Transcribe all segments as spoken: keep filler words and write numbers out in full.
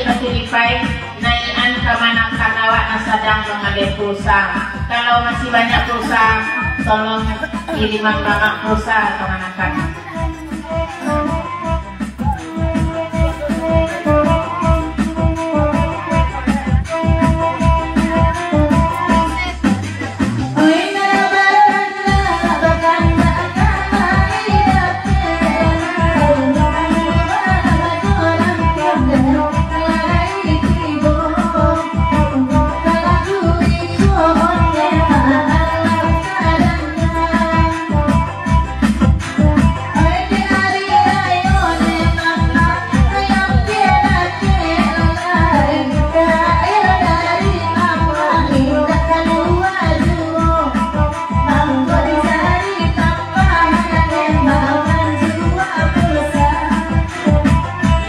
Batu Lipai, naikan kamanakan awak nan sadang mangaleh pulsa. Kalau masih banyak pulsa, tolong kiriman mamak pulsa kamanakan.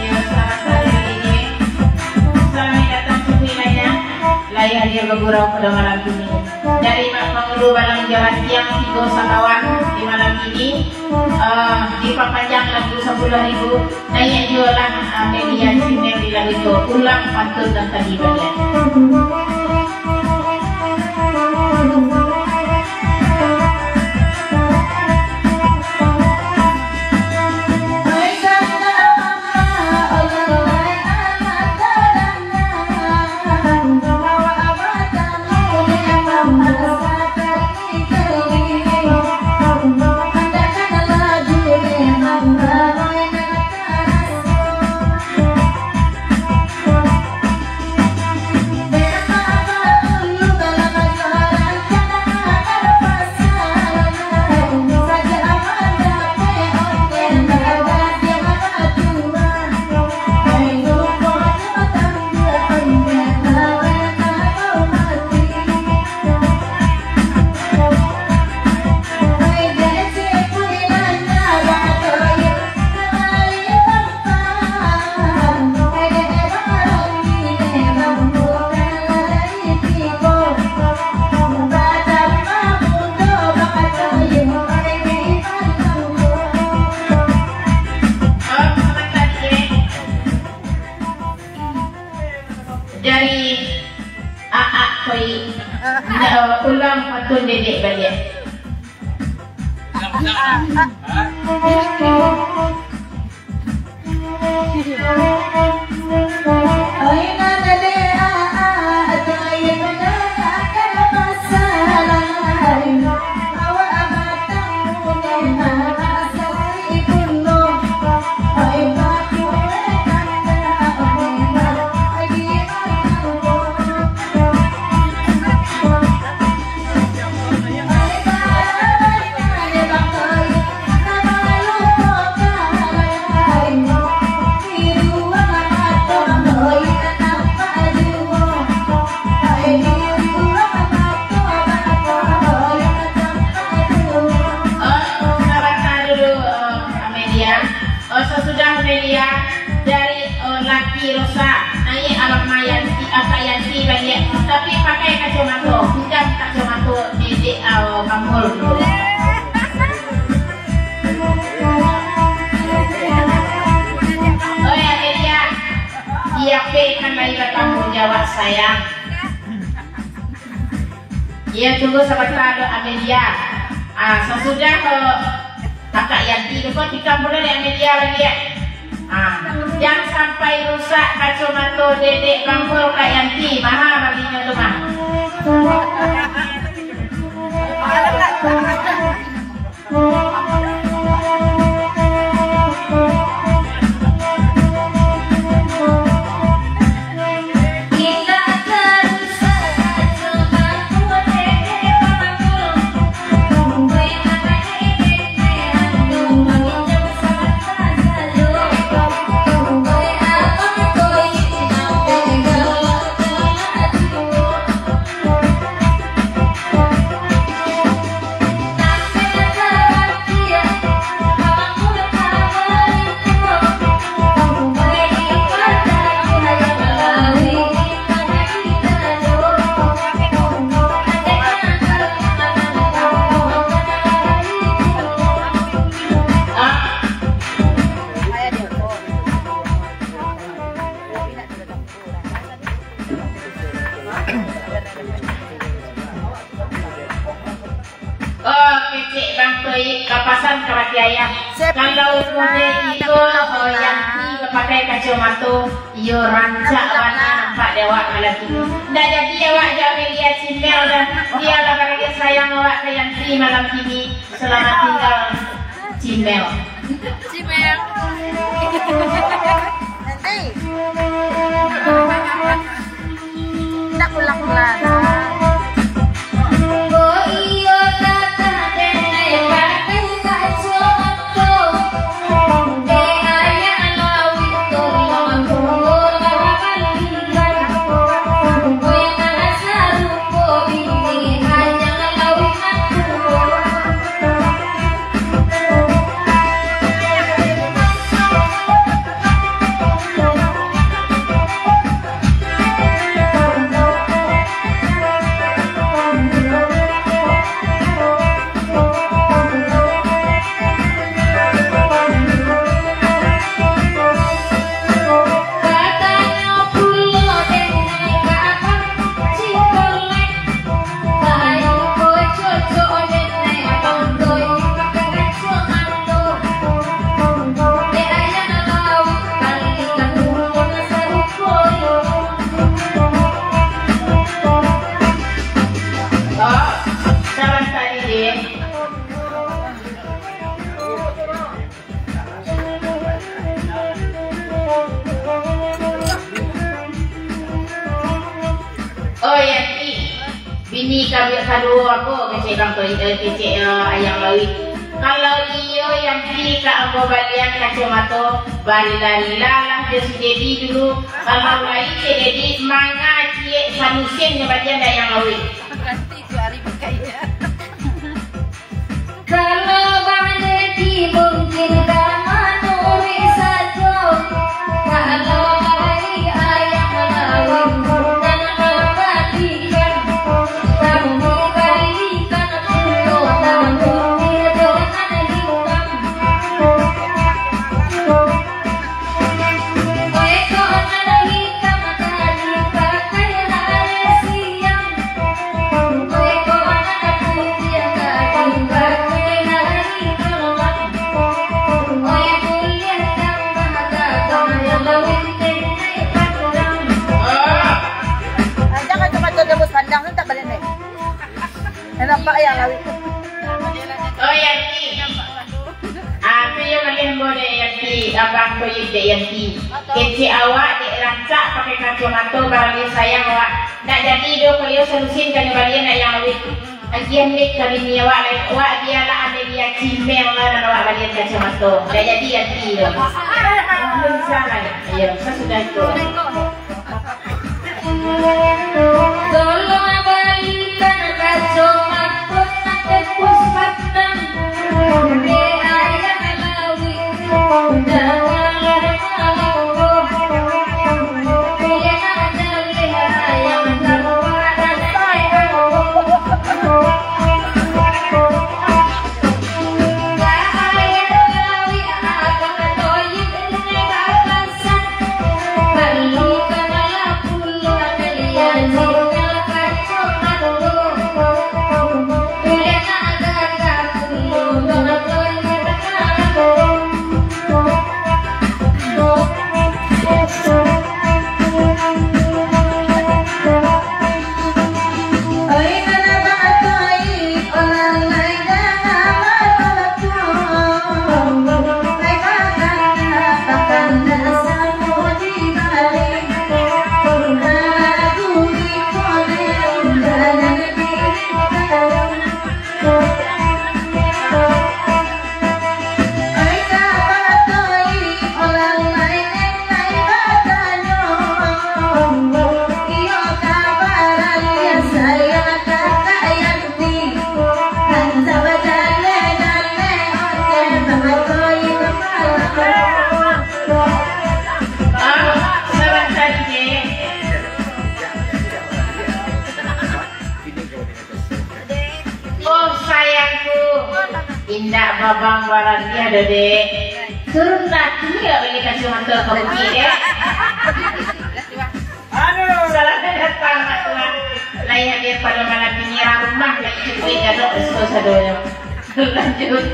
Iyo, selamat pagi, Dek. Selamat datang, Sufi Nanya. Lai hadir bagurau pada malam kini. Dari Mak Pangulu Balang Jalan Tiang tigo sakawan di malam kini, eh, dipapanjang lagu sapuluah ribu, naiak juo lah, eh, media channel di lagu tu. Ulang pantun nan tadi baliak. Dari Aak Koi, ndak, ulang pantun dedek baliak. Oh, sabanta dulu, eh, Amelia. Oh, sasudah Amelia dari, oh, laki Rosa, naiak Abang Mayanti, Akak Yanti baliak, tapi pakai kacomato, pinjam kacomato dedek, oh, Bangul dulu. Oi, Amelia, di A P kan lai batangguang jawab, sayang. Iyo, tunggu sabanta dek Amelia. Ah, sasudah, eh, Akak Yanti tu, kau tikam pulo dek Amelia baliak. Ah, jan sampai rusak kacomato dedek Bangul Kak Yanti. Maha balinyo tu mah. Pasan kabake ayah, kalau umua iyo, oh, Yanti bapakai kacomato, iyo rancak bana nampak dek awak malam kini. Ndak jadi awak jo Amelia Cimel doh. Bialah barangkali sayang awak ka Yanti malam kini. Salamaik tinggal, Cimel. Cimel. Nanti. Ndak pulang-pulang. Oh, Yanti, bini ka-, kaduo ambo, kecek Bang Toyib, eh, kecek, eh, Ayang Lawik. Kalau iyo Yanti ka ambo balian kacomato, barila-rilalah jo si Dedi dulu. Kalau lai Cik Dedi, manga ciek salusin nyo balian dek Ayang Lawik. Ganti tu ari pakai. Kalau bana dimungkinkan manuruik sajo, kalau lai ayah lalu nan mambalikan, kami balikan pulo rambut putih nan hitam. Jangan cuma tuan gabus pandang tu tak balik naik. Dah nampak Ayang Lawik tu. Oh, Yanti. Ah, tu yo maliah ambo dek Yanti, Abang Toyib dek Yanti. Kecek awak dek rancak pakai kacomato, barangkali sayang awak. Ndak jadi doh, kalau iyo salusin ka nyo balian dek Ayang Lawik. Agiah mik ka bini awak lai, awak bialah Amelia Cimel lah nan awak balian kacomato. Ndak jadi Yanti doh. Alhamdulillah. Iyo, sasudah itu. Tolong balikan kacomato nan tembus pandang. Dek Ayang Lawik, janganlah malinggo. Biar jaleh Ayang tampak dan Ayang. Oh, sayangku, indak babang baradiah doh, Dek. Turunlah, kini lah bali kacomato ka bukik, Dek. Aduh, salah datang, nak tuan. Lai hadir pado malam kini, rumah lai cukuik gadok, resto sadonyo. Lanjut.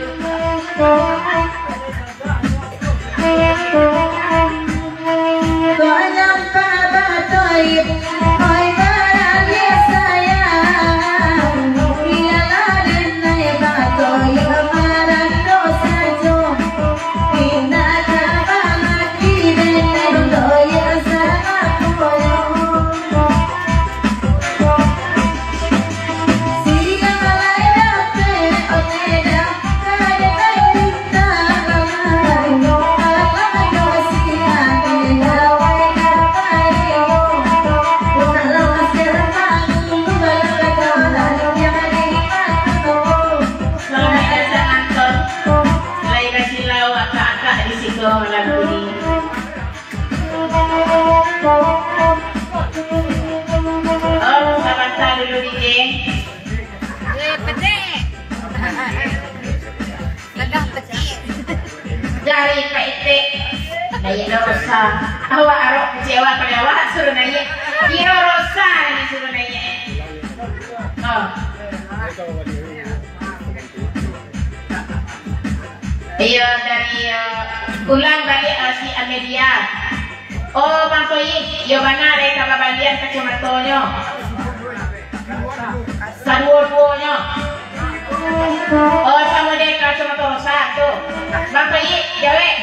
Awak suruh naiak. Kiro Rosa nan suruh naiak. Oh. Iyo, dari, eh, ulang baliak, eh, si Amelia. Oh, Bang Toyik, iyo bana dek ka babalian kacomatonyo. Saduo-duonyo. Oh, samo dek kacomato Rosa tu. Bang Toyik, jawek.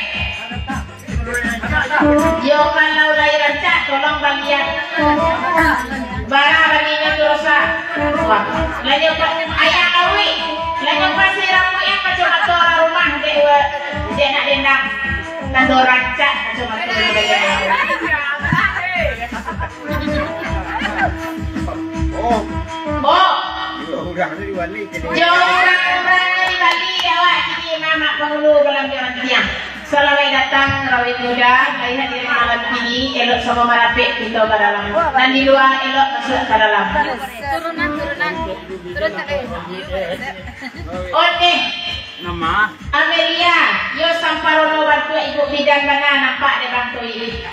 Yo, kalau lai rancak, tolong balian. Bara balinyo tu Rosa. Wah, lanyo pa-, ayah Lawi. Lanyo pasi rambuik yang kacomato urang rumah dek wa-, dek nak dendang. Tando rancak kacomato. Oh. Oh. Yo, urang tu di Bali, jadi. Yo, urang-urang di Bali, awak kini mamak pangulu balam di orang kini. Salamaik datang, Rawit Muda, lai hadir malam kini, elok samo marapek kito ka dalam. Nan di lua, elok masuak ka dalam. Turunan, turunan. Turun ka kayu. Oke. Nama? Amelia, yo samparono bantuak ibu bidan bana nampak dek Bang Toyik.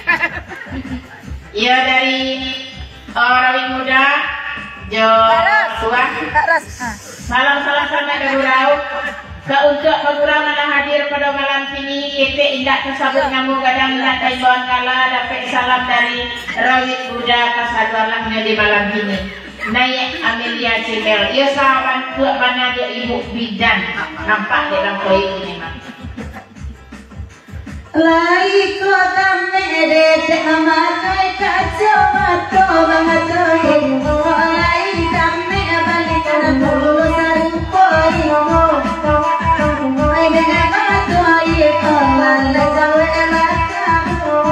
Iyo dari, eh, Rawit Muda, jo Tuan. Salam, salam, selamat ka gurau. Ka untuak ka gurau nan lah hadir pado malam kini, ketek indak tasabut namo, gadang indak taimbauan, kala dapek salam dari Rawit Muda kasadualahnyo di malam kini. Naiak Amelia Cimel, iyo sabantuak bana jo ibu bidan, nampak dek Bang Toyik kini mah. Lai ko tamek dek mamakai kacomato, Bang Toyik. Lai tamek balikan puluah sarupo iko. Ai dek Bang Toyik, ko malah cawek lah kamu.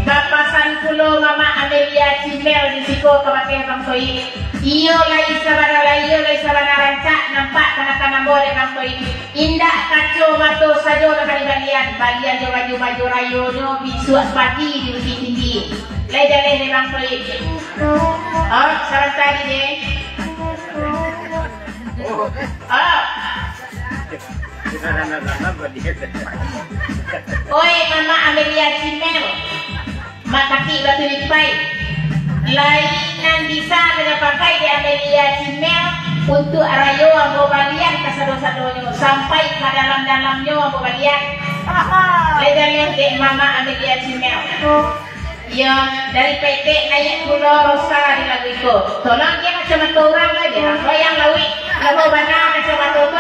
Bapasan pulo Mamak Amelia Cimel di siko kabake Bang Toyik. Iyo lai sabana, lai iyo lai sabana rancak, nampak kana-kana ambo dek Bang Toyik. Indak kacomato sajo nan ka dibalian, balian jo baju-baju rayonyo bisuak pagi di Bukiktinggi. Lai jaleh dek Bang Toyik. Oh, sabanta dek. Oh. Oi, Mamak Amelia Cimel. Mak Katik Batu Lipai. Lai nan bisa sajo pakai dek Amelia Cimel untuak rayo ambo balian kasado-sadonyo, sampai ka dalam-dalamnyo ambo balian. Lai jaleh dek Mamak Amelia Cimel. Iyo, dari Petek naiak pulo Rosa di lagu iko. Tolong dia macam-macam urang lai, dia goyang lawik. Lamo bana macam-macam tu,